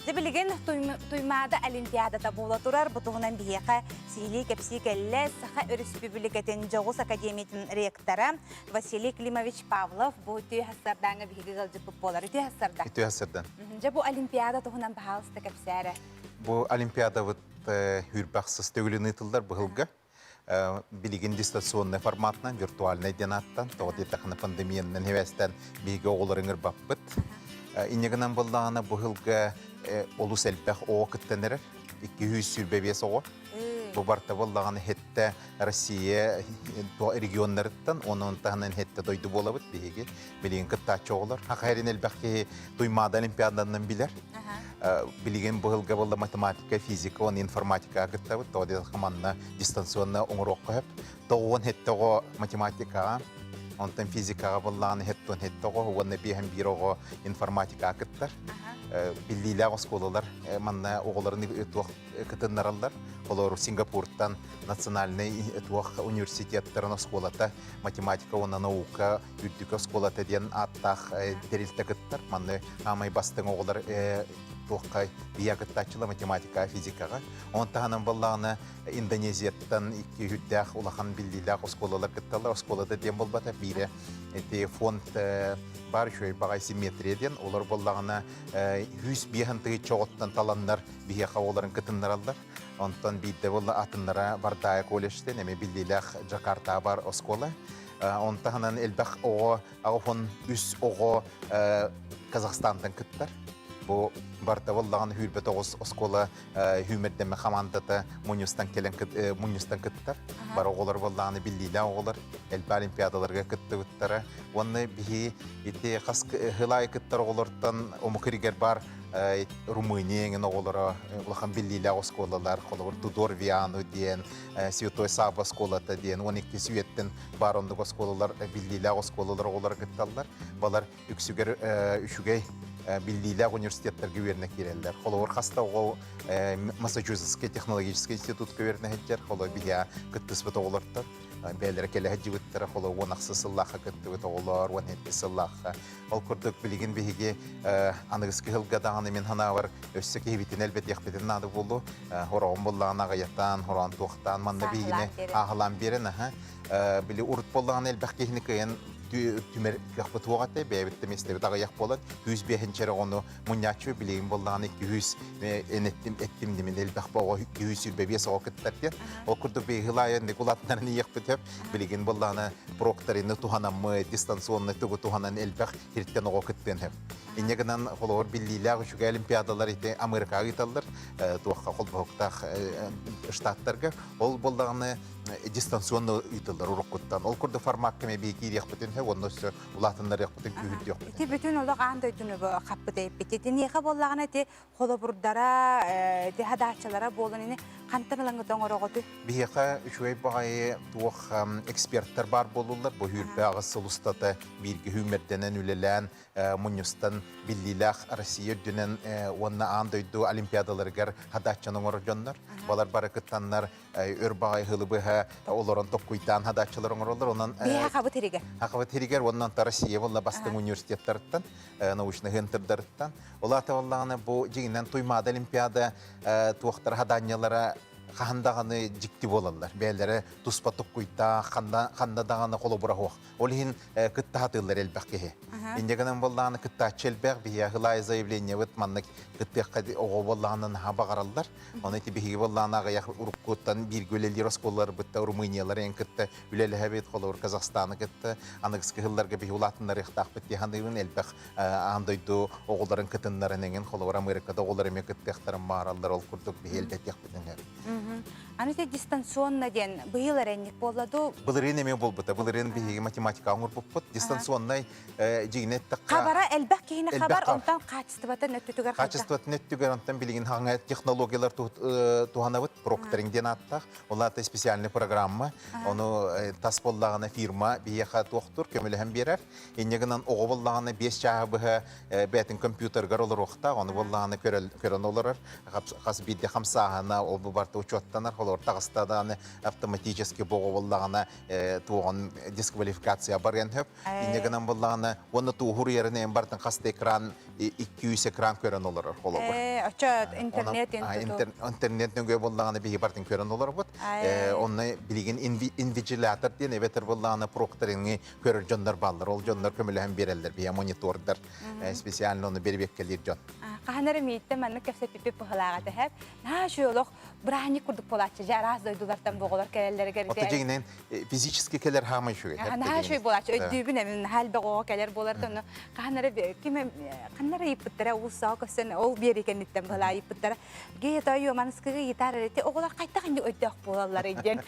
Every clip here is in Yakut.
Дьэ билигин Туймаада Олимпиадата буола турар. Бу туһунан биһиэхэ сиһилии кэпсии кэллэ Саха Өрөспүүбүлүкэтин Дьоҕус академиятын ректора Василий Климович Павлов. Бу үтүө сардаҥа биһиги ыалдьыппыт буолар. Үтүө сарда. Үтүө сардан. Дьэ бу Олимпиада туһунан баһаалыста кэпсээрэ. Бу Олимпиадабыт хүрбэхсыс төгүлүн ыытыллар быһылга. Билигин дистанционнай форматынан, виртуальнай диэн ааттан, тоҕо диэтэххинэ пандемиянан хибээстэн биһиги оҕолору ыҥырбаппыт. Инньэ гынан буоллаҕына бу сылга олус элбэх оҕо кыттан эрэр. 225 оҕо. Бу барыта буоллаҕына хэттэ Россия регионнарыттан, онон таһынан хэттэ дойду буолабыт биһиги. Билигин кыттааччы оҕолор. Хаха эрин элбэх киһи Туймаада Олимпиаданан билэр. Билигин бу сылга буолла математика, физика уонна информатикаҕа кыттабыт. Тоҕо диэтэххэ манна дистанционно оҥоруохха сөп. Тоҕуон хэттэ оҕо математикаҕа, онтон физикаҕа буоллаҕына хэттон хэттэ оҕо уонна биэһэн биир оҕо информатикаҕа кыттар. Биллиилээх оскуолалар манна оҕолорун туох кытыннараллар. Олору Сингапуртан национальнай туох университеттарын оскуолата математика уонна наука үрдүкү оскуолата диэн ааттаах тэрилтэ кыттар. Манна аамай бастыҥ оҕолор туохха бийа кыттааччылар математикаҕа, физикаҕа. Онон таһынан буоллаҕына Индонезияттан икки үрдээх улахан биллиилээх оскуолалар кытталлар. Оскуолата диэн буолбата биирэ ити фонд бар үчүгэй баҕай симметрия диэн. Олор буоллаҕына 105 тыһыынча оҕоттон таланнар биһиэхэ оҕолорун кытыннараллар. Онтон биирдэ буолла атыннара Бардая колледжтен эмиэ биллиилээх Джакартаҕа бар оскуола. Он таһынан элбэх оҕо, аҕыс үс оҕо Казахстантан кыттар. Бу барыта буоллаҕына сүүрбэ тоҕус оскуола сүүмэрдэммэ хамаандата мунньустан кэлэн мунньустан кыттар. Бары оҕолор буоллаҕына биллиилээх оҕолор элбэх олимпиадаларга кыттыбыттара. Уонна биһи ити хас сыл аайы кыттар оҕолортон омук иригэр бар Румыния эҥин оҕолоро улахан биллиилээх оскуолалар, холобур Тудор Виану диэн, Святой Савва оскуолата диэн 12 үйэттэн баар оннук оскуолалар биллиилээх оскуолалар оҕолоро кытталлар. Балар үксүгэр үчүгэй биллиилээх университеттарга үөрэнэ киирэллэр. Холобур, хас да оҕо Массачусетскай технологическай институтка үөрэнэ сылдьар, холобур, биһиэхэ кыттыспыт оҕолортон бэйэлэрэ кэлэ сылдьыбыттара, холобур, уон ахсыс сыллаахха кыттыбыт оҕолор, уон сэттис сыллаахха. Ол курдук билигин биһиги аныгыскы сылга даҕаны мин санаабар өссө киһибитин элбэтиэхпитин наада буолуо. Хороҕон буоллаҕына аҕыйатаан, хороон туохтаан манна биһигини ааһылаан биэрэн аһа. Били урут буоллаҕына элбэх киһини кыайан түмэр кыахпыт суох этэ, бэйэбит да миэстэбит аҕыйах буолан, 105 эрэ оҕону мунньааччы билигин буоллаҕына 200 эттим эттим димин элбэх оҕо 225 оҕо кыттар диэн. Ол курдук биһиги аайы улаатыннаран иһиэхпит сөп. Билигин буоллаҕына прокторины туһанаммы, дистанционный тугу туһанан элбэх сиртэн оҕо кыттыан сөп. Инньэ гынан холобур биллиилээх үчүгэй олимпиадалар ити Америкаҕа ыыталлар, туохха холбоһуктаах штаттарга. Ол буоллаҕына дистанционно ыытыллар уруккуттан. Ол курдук формакка эмиэ биһиги киириэхпитин сөп, уонна өссө улаатыннарыахпытын, күүһүрдүөхпүтүн. Ити бүтүн олох аан дойдуну хаппыт эппит. Итиниэхэ буоллаҕына ити холобурдара, ити хадааччылара буолан ини хантан ылаҥҥыт оҥороҕутуй? Биһиэхэ үчүгэй баҕайы туох эксперттэр баар буоллулар. Бу сүүрбэ аҕыс сыл устата бииргэ сүүмэрдэнэн үлэлээн мунньустан биллиилээх Россия үрдүнэн уонна аан дойду олимпиадаларыгар хадааччаны оҥорор дьоннор. Балар бары кыттаннар өр баҕайы сылы быһа олорон токкуйдаан хадааччылар оҥороллор. Онон Биһиэхэ хабыт иригэр. Хабыт иригэр уонна Россия буолла бастыҥ университеттарыттан, научнай центрдарыттан. Ол аата буоллаҕына бу дьиҥинэн Туймаада Олимпиада туохтара хадаанньалара хаһан даҕаны дьикти буолаллар. Бэйэлэрэ туспа туккуйдаах, ханна, ханна даҕаны холобура суох. Ол иһин кытта сатыыллар элбэх киһи. Инньэ гынан буоллаҕына кыттааччы элбэх, биһиэхэ ылаайы заявлениебыт маннык кыттыахха оҕо буоллаҕына наһаа баҕараллар. Ону ити биһиги буоллаҕына аҕыйах уруккуттан бииргэ үлэлиир оскуолаларбытта Румыниялар эн кытта үлэлэһэбит, холобур Казахстаны кытта аныгыскы сылларга биһи улаатыннарыахтаахпыт дии саныыбын. Элбэх аан дойду оҕолорун кытыннаран эҥин холобур Америкада оҕолор эмиэ кыттыахтарын баҕараллар ол курдук биһи элбэтиэхпитин сөп. Аны ити дистанционно диэн быйыл эрэнник буолла дуу? Былырыын эмиэ буолбута. Былырыын биһиги математика оҥорбуппут. Дистанционнай дьиҥинэ эттэххэ... Хабара элбэх киһини хабар, онтон хаачыстыбатын өттүтүгэр Хаачыстыбатын өттүгэр онтон билигин хаҥа технологиялар туһанабыт. Прокторинг диэн ааттаах. Ол аата специальный программа. Ону тас буоллаҕына фирма биһиэхэ туохтур, көмөлөһөн биэрэр. Инньэ гынан оҕо буоллаҕына биэс чааһы быһа бэйэтин компьютерыгар олоруохтаах, ону буоллаҕына көрөн олорор. Хас биирдии хамсааһына ол бу барыта учуоттанар, холобур таҕыста даҕаны автоматически бу оҕо буоллаҕына туоҕун дисквалификация барыан сөп. Инньэ гынан буоллаҕына уонна туоһу уруйарын эйэн барытын хас да экран 200 экран көрөн олорор холобур. Оччо интернет Интернет нөҥүө буоллаҕына биһи бартын көрөн олоробут. Онно билигин инвигилятор диэн эбэтэр буоллаҕына прокторингы көрөр дьоннор бааллар. Ол дьоннор көмөлөһөн биэрэллэр. Биһи монитордар специально ону бэрэбиэркэлиир дьон. Хаһан эрэ мииттэн маннык кэпсэппиппит быһылааҕа тэһэп. Наһаа үчүгэй олох бырааһынньык курдук буолааччы. Дьэ араас дойдулартан боҕолор кэлэллэригэр Ото дьиҥинэн физически кэлэр хаамай үчүгэй. Наһаа үчүгэй буолааччы. Өйдүүбүн эмин наһаа элбэх оҕо кэлэр буолар да, ону хаһан эрэ ким ханна эрэ ыйыппыттара уулуссаҕа көстөн ол биэрии кэнниттэн быһалаа ыйыппыттара. Гээ тойуо маныскыга ыйытаар эрэ оҕолор хайдах инник өйдөөх буолалларый диэн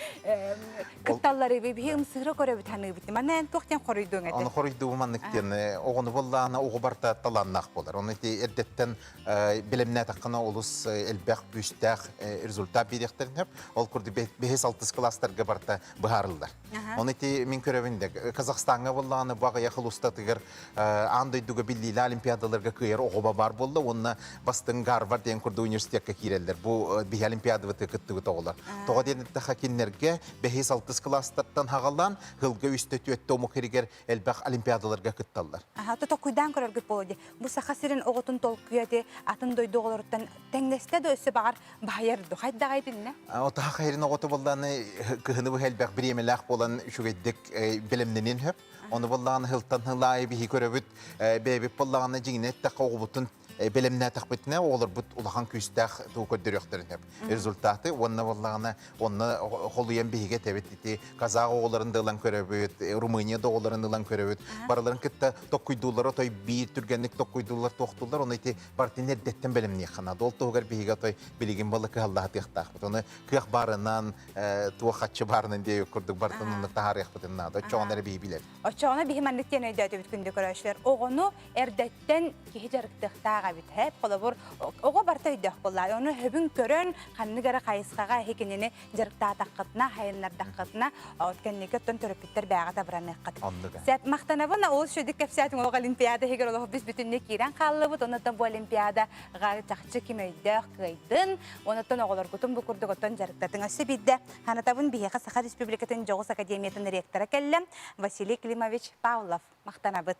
кытталлары биһи ымсыыра көрөбүт саныыбыт. Манна эн туох диэн хоруйдуоҥ этэ? Ону хоруйдуубу маннык диэн оҕону буоллаҕына оҕо барыта талааннаах буолар. Ону ити эрдэттэн бэлэмнээтэххинэ олус элбэх күүстээх результат биэриэхтэрин сөп. Ол курдук бэһис-алтыс кылаастарга барыта быһаарыллар. Ону ити мин көрөбүн да Казахстаҥҥа буоллаҕына бу аҕыйах устатыгар аан дойдуга биллиилээх олимпиадаларга кыайар оҕо баар буолла уонна бастыҥ Гарвард диэн курдук университекка киирэллэр. Бу биһи олимпиадабытыгар кыттыбыт оҕолор. Тоҕо диэн эттэххэ кинилэргэ бэһис-алтыс кылаастартан хаҕалаан сылга үстэ-түөртэ омук иһигэр элбэх олимпиадаларга кытталлар. Аха, токуйдаан көрөргүт буолуо дии. Бу Саха сирин оҕотун толкуйа ити атын дойду оҕолоруттан тэҥнэстэ да өссө баҕар баһыйар ду хайдаҕай итиннэ? Отаха хайырын оҕото буоллааны кыһыны быһа элбэх бириэмэлээх буолан үчүгэйдик бэлэмнэнин хөп. Ону буоллаҕына сылтан сыл аайы биһи көрөбүт бэйэбит буоллаҕына дьиҥинэ эттэххэ оҕобутун бэлэмнээтэхпитинэ оҕолорбут улахан күүстээх тугу көрдөрүөхтэрин сөп результаты уонна буоллаҕына онно холуйан биһиги этэбит ити казах оҕолорун да ылан көрөбүт Румыния да оҕолорун ылан көрөбүт барыларын кытта токкуйдууллар отой биир түргэнник токкуйдууллар туохтууллар ону ити барытын эрдэттэн бэлэмниэххэ наада ол туһугар биһиги отой билигин буолла кыһаллаһатыахтаахпыт ону кыах баарынан туох хаччы баарынан диэбит курдук барытын онно таһаарыахпытын наада оччоҕуна эрэ биһи билэбит Оччоҕуна биһи маннык диэн өйдөөтүбүт күндү көрөөччүлэр оҕону эрдэттэн киһи дьарыктыахтаах эбит һэ холобур оҕо барыта өйдөөх буоллаа ону хөбүн көрөн ханнык эрэ хайысхаҕа эһи кинини дьарыктаатаххытына хайыннардаххытына от кэнники оттон төрөппүттэр бээҕэ табыраныаххыт Сәп махтанабын олус үчүгдүк кэпсээтиҥ олох олимпиада иһигэр олох бүс бүтүннүү киирэн хааллыбыт оннуттан бу олимпиадаҕа чахчы ким өйдөөх кыайдын онуттан оҕолоргутун бу курдук оттон дьарыктатыҥ өссө биирдэ санатабын биһиэхэ Саха Республикатын Дьоҕус академиятын ректора кэллэ Василий Климович Павлов махтанабыт.